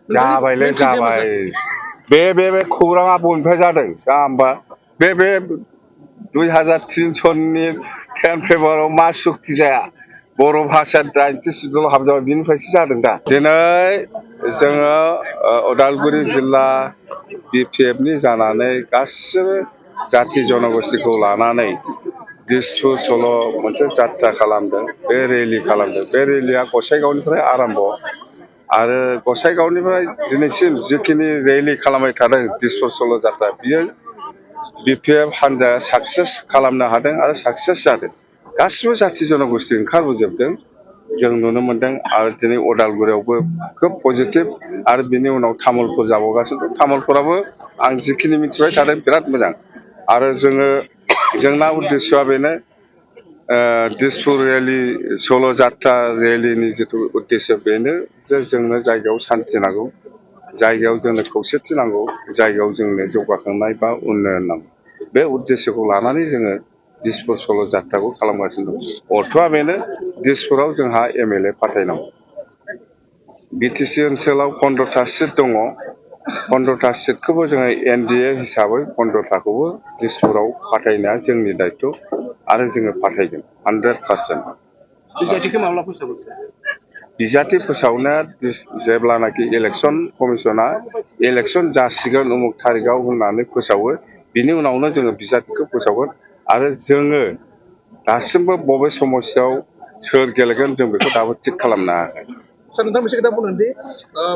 जाबायलै जाबाय बे खौराङा बबेनिफ्राय जादों जाम्बा बे 2003 10 फेब्रुवारियाव मा सुक्ति जाया बर' भाषा दाइनथि सिदुलाव हाबजाबाय बिनिफ्रायसो जादों दा दिनै जोङो उदालगुरि जिल्ला BPFनि जानानै गासिबो जाथि जनगोष्ठीखौ लानानै दिसपुर सल' मोनसे जात्रा खालामदों बे रेलि खालामदों बे रेलिया गसाइगावनिफ्राय आरम्भ आरो गसाइगावनिफ्राय दिनैसिम जिखिनि रेलि खालामबाय थादों दिसपुर सल' जात्रा बियो BPF हान्जाया साक्सेस खालामनो हादों आरो साक्सेस जादों गासिबो जाथि जनगोष्ठी ओंखारबोजोबदों जों नुनो मोन्दों आरो दिनै उदालगुरियावबो खोब पजिटिभ आरो बिनि उनाव तामुलपुर जाबावगासिनो दं तामुलपुराबो आं जिखिनि मिथिबाय थादों बिराद मोजां आरो जोंना उद्देश्यआ बेनो दिसपुर रेलि सल' जात्रा रेलिनि जिथु उद्देश्य बेनो जे जोंनो जायगायाव सान्थि नांगौ जायगायाव जोंनो खौसेथि नांगौ जायगायाव जोंनो जौगाखांनाय बा उन्नयन नांगौ बे उद्देश्यखौ लानानै जोङो दिसपुर सल' जात्राखौ खालामगासिनो दं अर्थआ बेनो दिसपुराव जोंहा MLA फाथायनांगौ BTC ओनसोलाव 15टा सिट दङ 15टा सिटखौबो जोङो NDA हिसाबै 15टाखौबो दिसपुराव फाथायनाया जोंनि दायित्व आरो जोङो फाथायगोन 100%। बिजाथिखौ माब्ला फोसावगोन बिजाथि फोसावनाया जेब्लानाखि इलेक्सन कमिसना इलेक्सन जासिगोन उमुक थारिखआव होननानै फोसावो बिनि उनावनो जोङो बिजाथिखौ फोसावगोन आरो जोङो दासिमबो बबे समस्यायाव सोर गेलेगोन जों बेखौ दाबो थिग खालामनो हायाखै सार नोंथाङा मोनसे खोथा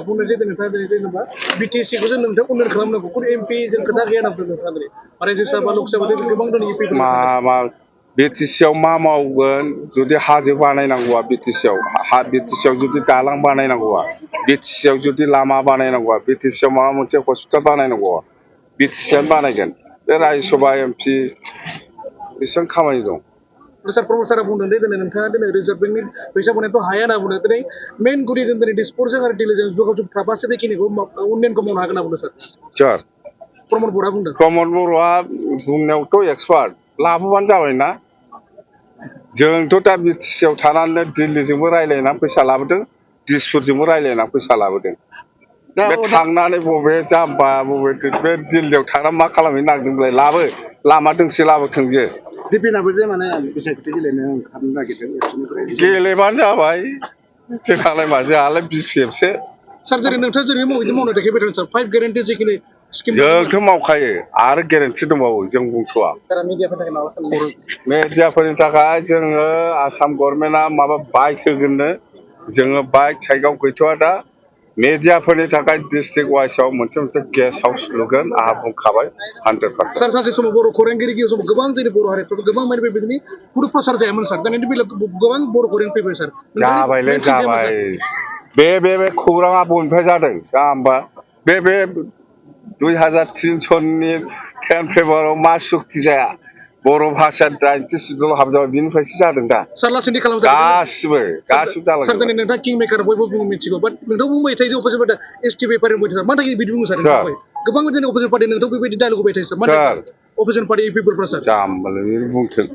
बुंनो जे नोंथाङा दिनै जेनेबा BTC खौ जों नोंथाङा उन्नयन खालामनांगौ खुनु MP जों खोथा गैया होनना बुंदों नोंथाङा दिनै रायजोसभा लकसभा गोबां दङ MP BTC आव मा मावगोन जुदि हाजो बानायनांगौआ BTC आव BTC आव जुदि दालां बानायनांगौआ BTC आव जुदि लामा बानायनांगौआ BTC आव माबा मोनसे हस्पिटाल बानायनांगौआ BTC आनो बानायगोन बे रायजोसभा MP बेसेबां खामानि दं सार प्रमद सारा बुंदों दे दिनै नोंथाङा दिनै रिजार्भ बेंकनि फैसा बनायथ' हाया होनना बुंदों दिनै मेइन गुदि जों दिनै दिसपुरजों आरो दिल्लीजों जगाजग थाबासो बेखिनिखौ उन्नयनखौ मावनो हागोन होनना बुंदों सार प्रमद बर'आ बुंदों प्रमद बर'आ बुंनायावथ' एक्सपार्ट लाबोबानो जाबाय ना जोंथ' दा BTC आव थानानै दिल्लीजोंबो रायज्लायनानै फैसा लाबोदों दिसपुरजोंबो रायज्लायनानै फैसा लाबोदों बे थांनानै बबे जाम्बा बबे बे दिल्लीयाव थांनानै मा खालामहैनो नागिरदोंलाय लाबो लामा दोंसे लाबोथों बियो दिपिनाबो जे माने बिसायख'थि गेलेनो ओंखारनो नागिरदों गेलेबानो जाबाय जोंहालाय मा जोंहालाय BPFसो सार जेरै नोंथाङा जेरै मावनो देखायबाय थादों सार 5 गेरेन्टि जिखिनि स्किम जोंथ' मावखायो आरो गेरेन्टि दंबावो जों बुंथ'वा मिडियाफोरनि थाखाय जोङो आसाम गभर्नमेन्टआ माबा बाइक होगोननो जोङो बाइक साइकआव गैथ'वा दा मिडियाफोरनि थाखाय डिस्ट्रिक्ट वाइसआव मोनसे गेस्ट हाउस लुगोन आंहा बुंखाबाय 100%। सार सानसे समाव बर' खौरांगिरि समाव गोबां जोंनि बर' हारिफ्राबो गोबां माने बेबायदिनो गुरु प्रसार जायामोन सार दानि बेलायाव गोबां बर' खौरां फैबाय सार जाबायलै जाबाय बे खौराङा बबेनिफ्राय जादों जाम्बा बे 2003 10 फेब्रुवारियाव मा सुक्ति जाया बर' भाषा दाइनथि सिदुलाव हाबजाबाय बिनिफ्रायसो जादों दा सार लासैनो गासिबो जालांजोबबाय सार दिनै नोंथाङा किं मेकार बयबो बुङो मिथिगौ बाट नोंथाङा बुंबाय थायो जे अपोजिट पार्टी ST बेफारि बुंबाय थायो मानो थाखाय बिदि बुङो सार गोबां जोंनि अपोजिट पार्टी नोंथाङा बेबायदि डायलग होबाय थायो सार मानो अपोजिट पार्टी पिपलफ्रा सार जाम्बालै बुंथों